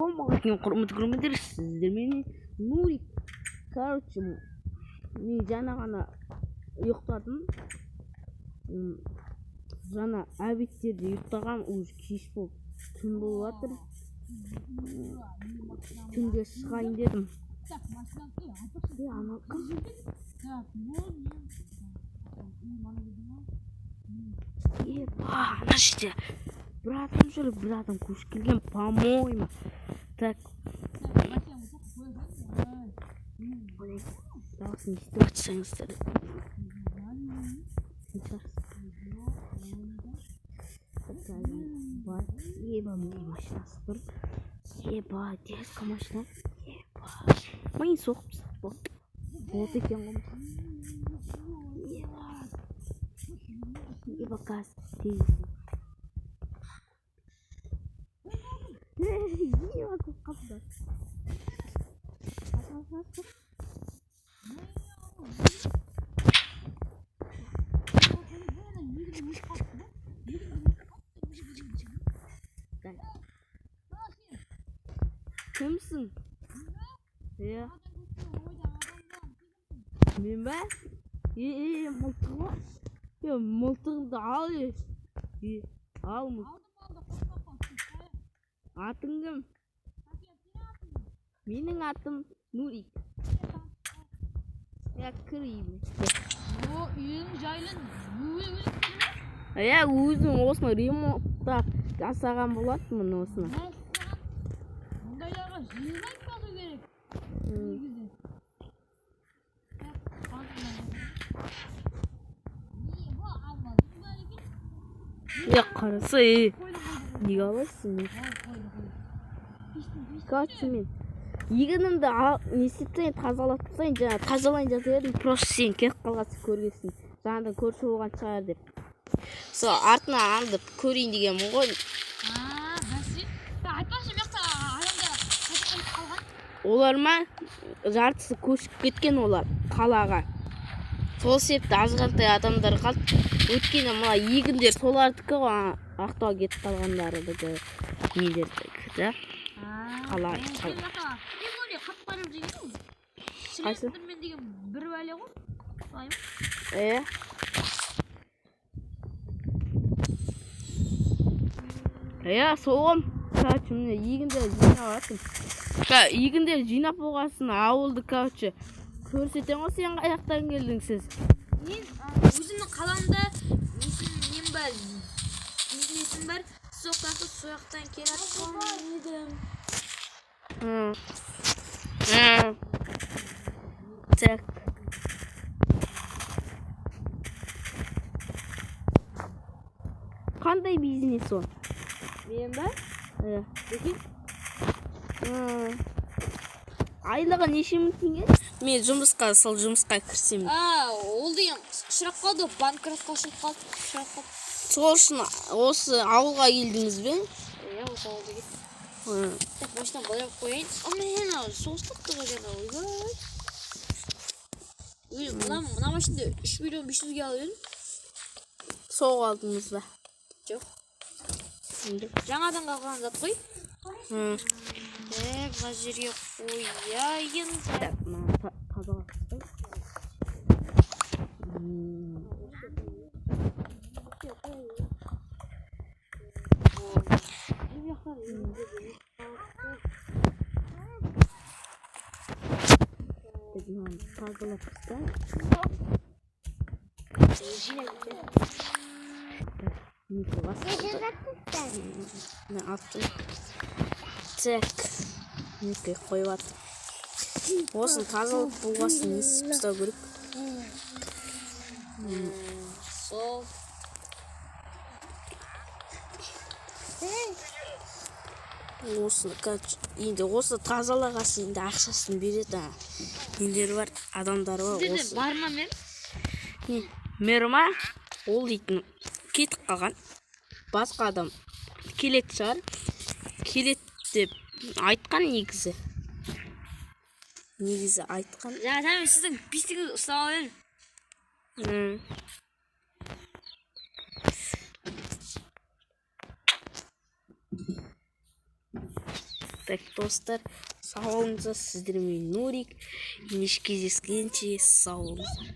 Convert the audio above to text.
Ассалаумағалейкум, құрметті көрермендер, сіздермен Нурик. Короче, мен жаңа ғана ұйықтадым. Жаңа обедтерде ұйықтағам, уже кеш болып, түн болып жатыр. Түнде шығайын дедім. Анау кім? Ана жерде бір адам жүр, бір адам көшіп келген, по-моему. Так. Дауысын естіп жатсаңыздар. Еба, міне машинасы тұр. Еба, дерзкий машина. Еба. Миын соғып тастады. Болды екен ғой. Еба. Еба, газ. Тез. Еба, көп қалды. Кімсің? Иә. Мен бе? Мылтық ба? Мылтығыңды ал. Ал мылтық. Атың кім? Менің атым Нурик. Кір үйіме. Үйің жайлы өзің? Иә, өзім осыны ремонттап жасаған болатынмын осыны. Мұндайларға жиналып қалу керек. Негізі. Қараса, неге аласың? Короче, мен егінімді не істеп тастайын, тазалап тастайын, жаңа тазалайын жатыр едім, просто сен келіп қалғансың, көргенсің. Жаңадан көрші болған шығар деп. Сол артынан аңдып көрейін дегенмін ғой. Айтпақшы, бұл жақта адамдар қайтып қалған. Олар ма? Жартысы көшіп кеткен олар қалаға. Сол себепті азғантай адамдар қалды. Өйткені мына егіндер солардікі ғой, Ақтауға кетіп қалғандары нелердікі да. Қала. Қайсы? Деген бір бәле ғой. Солай ма? Иә, сол ғой. Короче, міне егіндер жинап жатырмын. Егіндер жинап болғасын ауылды, короче, көрсетемін ғой. Сен қай жақтан келдің сіз? Мен өзімнің қаламда нем бар, бизнесім бар. Сол жақтан келе жатқан едім. Так. Қандай бизнес ол? Мен ба? Иә. Дүкен. Айлығы неше мың теңге? Мен жұмысқа, сол жұмысқа кірсем. Ол деген ұшырап қалды, банкротқа ұшырап қалды, ұшырап қалды. Сол үшін осы ауылға келдіңіз бе? Иә, осы ауылға келдім. Так, машинаны былай қойып қояйын. Міне, мынау соғыстықты ғой жаңа, ойбай. Өй, мына машинаны 3 миллион бес жүзге алып едім. Соғып алдыңыз ба? Жоқ. Жаңадан қалған зат қой. Так, мына жерге қояйын. Так, мына тазалап тастайын. Так, мынаны тазалап тастайын. Мына алып тастайын. Так, мінекей қойып жатыр. Осыны тазалап болғасын не істеп тастау керек? Сол. Осыны, короче, енді осы тазалағасын енді ақшасын береді. Нелері бар, адамдары бар. Сіздерде Осы. бар ма мэр? Не, мэр ма? Ол дейтін кетіп қалған. Басқа адам келетін шығар. Келеді деп айтқан негізі. Негізі айтқан. Жаңа мен сіздің бестігіңізді ұстап алып едім. Так, достар, сау болыңыздар. Сіздермен Нурик. Ендеше кездескенше, сау болыңыздар.